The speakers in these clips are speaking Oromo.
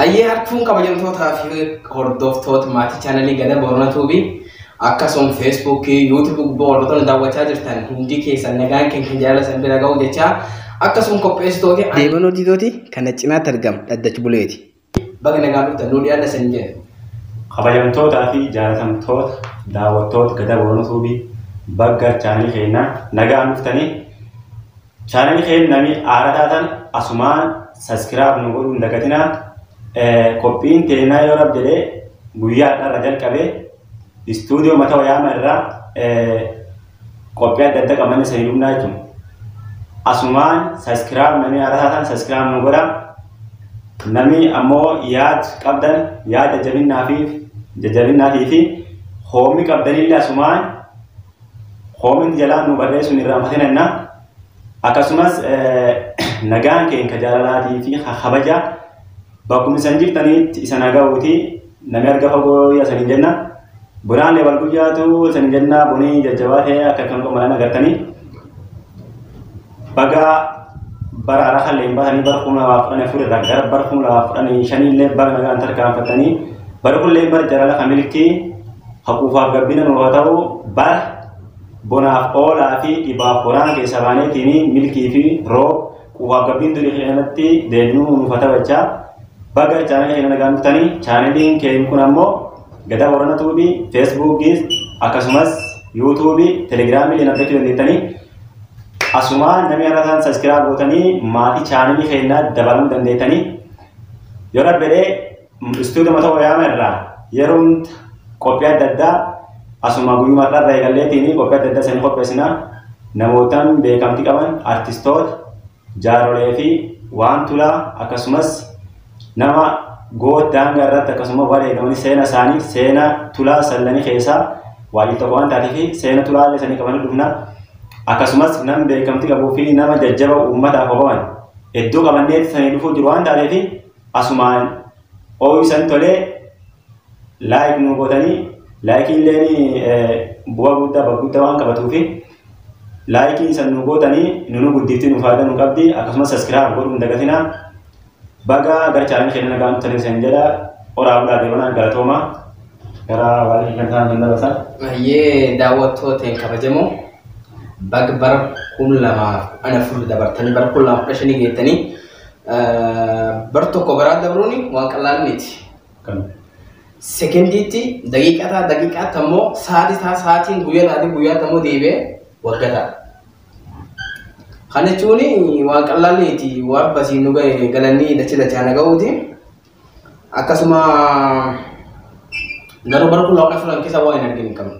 Hayyee harkuun kabajamtootaa fi hordoftoota maatii chaanalii Gadaa Boorana Tuubii akkasuma Feesbuukii, Yuutuubii gubbaa hordoftoonni daawwachaa jirtan hundi keessan nagaan keenya kan jaalala san bira ga'u jechaa akkasuma qopheessitooti. Deeman hojjetooti kana cinaatti argamu dhaddachi buleeti. Baga nagaan dhuftan nuu dhiyaanna san jedhe. Kabajamtootaa fi jaalatamtoota daawwattoota Gadaa Boorana Tuubii bagga chaanalii keenyaa nagaan dhuftanii chaanalii keenya namni aara taatan asumaan saskiraab nu godhuu hin dagatinaa. Qophiin teenaa yoo rab jedhee guyyaa har'aa jalqabee istuudiyoo mata wayaama irraa qophii adda addaa qabanne sanii dhumnaa jechuudha. Asumaan saskiraab namni aara taatan saskiraab nu godhaa. Namni ammoo yaad qabdan yaad jajjabinnaatii fi hoomii qabdanillee asumaan hoomiin jalaan nu barreessuun irraanfatinanna. Akkasumas nagaan keenya jaalalaatii fi kabajaa bakkuma isan jirtanitti isa nagahuuti namni arga fagoo isaniin jenna. Bunaan wal guyyaatu isaniin jenna bunii jajjabaa ta'e akka kan qomalan agartanii. Baga bara haaraa kan leen baatanii bara 2014 irraa gara bara 2015 illee bara nagaan tarkaanfatanii bara kunillee bara jaalala kan milkii haquufaaf gabbina nuuf haa ta'u bara bonaaf oolaa fi dhibaaf horaan keessa baaneetiin milkii fi roob quufaaf gabbiin durii keenyatti deebinuu nuuf haa ta'u. Baga chaanalii keenya nagaan dhuftanii chaanaliin keenya kun ammoo Gadaa Boorana Tuubii, Feesbuukii akkasumas Yuutuubii, Telegiraamii illee argachuu dandeettanii asumaan namni irra ta'an saskiraab gootanii maatii chaanalii keenyaa dabaluu dandeettanii yoo rabbilee istuudiyoo mata wayaama irraa yeroo qophii adda addaa asuma guyyuma irraa eegalleetiin qophii adda addaa sanii qopheessina namootaan beekamtii qaban artistoota jaarolee fi waan tulaa akkasumas nama goota daangaa irratti akkasuma wareegamanii seena isaanii seena tulaa sallanii keessaa waa'ee tokko waan taatee fi seena tulaa illee sanii qabanii dhufna. Akkasumas nama beekamtii qabuu fi nama jajjaba uummataaf hobaman iddoo qabannee sanii dhufuu jiru waan taateef asumaan ooyisan tolee laayik nu gootanii laayikiin illee bu'aa guddaa bakka waan qabatuu fi laayikiin san nu gootanii nunu guddiftii nu faayidaa nu qabdi akkasumas saskiraab godhuu hin dagatinaa. Baga gara chaanalii keenya nagaan dhuftanii isin jedha horaa bulaa deemanaa galatooma gara waan kan ta'an kan dabarsan. Hayyee daawwattooteen kabajamoo baga bara 2014 dabartanii bara 2015 geettanii bara tokko baraa dabruun waan qal'aan miti. Sekendiitti daqiiqaa ta'a daqiiqaatti ammoo sa'aatii ta'a sa'aatiin guyyaa taate guyyaatti ammoo deebi'ee waggaa ta'a. Kana jechuun waan qal'aan miti waan basiin nu ga'e galanii dachee dachaa naga'uuti. Akkasuma garuu bara 2014 keessa waan hin arginu hin qabnu.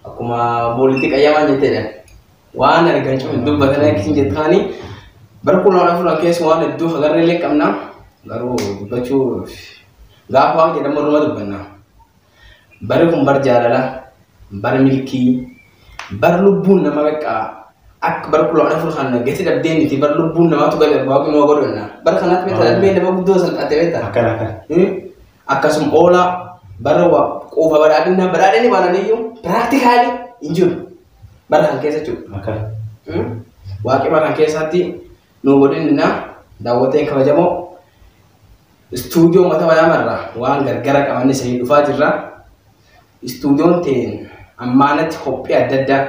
Akkuma boolitti qayyamaan jetteedha. Waan argan cufa dubbatanii akkasiin jettaanii bara 2014 keessa waan hedduu agarree illee qabna. Garuu dubbachuu gaafa waan jedhamu irruma dubbanna. Bari kun bara jaalalaa, bara milkii, bara lubbuun nama beekaa akka bara 2014 kan gati dhabdee miti bara lubbuun namaatu gale waaqni nama godhanna. Bara kanaatti beektaa dhabdee nama guddoo salphaate beektaa. Akkana akkana. Akkasuma oolaa bara quufa badhaadhinaa badhaadhinni baananiyyuu piraaktikaalii hin jiru. Bara kan keessa jechuudha. Akkana. Waaqni bara kan keessatti nu godhinna daawwateen kabajamoo istuudiyoo mata wayaama waan gargara qabanne sanii dhufaa jirra. Istuudiyoon teen ammaanatti qophii adda addaa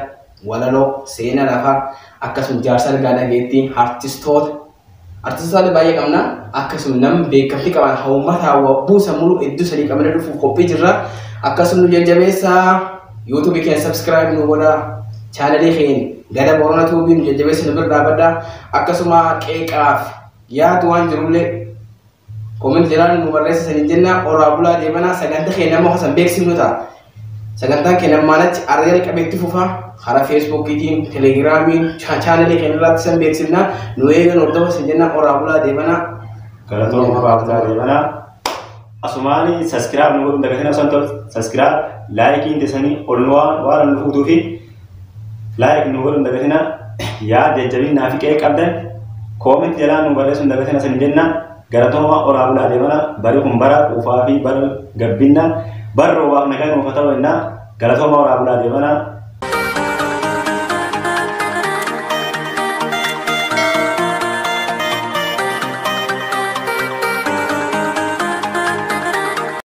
walaloo seenaa lafaa akkasuma jaarsa argaa dhageettii artistoota baay'ee qabna akkasuma nama beekamtii qaban hawaasa buusa mulu hedduu sadii qabnee dhufuuf qophii jirra. Akkasuma nu jajjabeessaa yuutuubii keenya sabiskiraayib nu godhaa chaanalii keenya Gadaa Boorana Tuubii nu jajjabeessa nu bira dhaabbadhaa akkasuma qeeqaaf yaadu waan jirullee koomenti jalaan nu barreessa sanii jenna horaa bulaa deemanaa sagantaa keenya nama hosan beeksifnu ta'a. Sagantaan keenya ammaanatti arra qabeetti fufaa karaa Feesbuukiitiin, Telegiraamiin, chaanalii keenya irratti san beeksifna nu eegan hordofa san jenna horaa bulaa deemanaa. Galatooma horaa bulaa deemanaa. Asumaani saskiraab nu godhuun dagatina osoo hin ta'u saskiraab laayikiin teessanii ol nu waan nu fuutuu fi laayik nu godhuun dagatina yaada jajjabinnaa fi qe'ee qabdan koomenti jalaan nu barreessuun dagatina san jenna galatooma horaa bulaa deemanaa bari kun bara quufaa fi bara gabbinna bara roobaaf nagaa nuuf haa ta'u jennaa galatooma horaa bulaa deemanaa.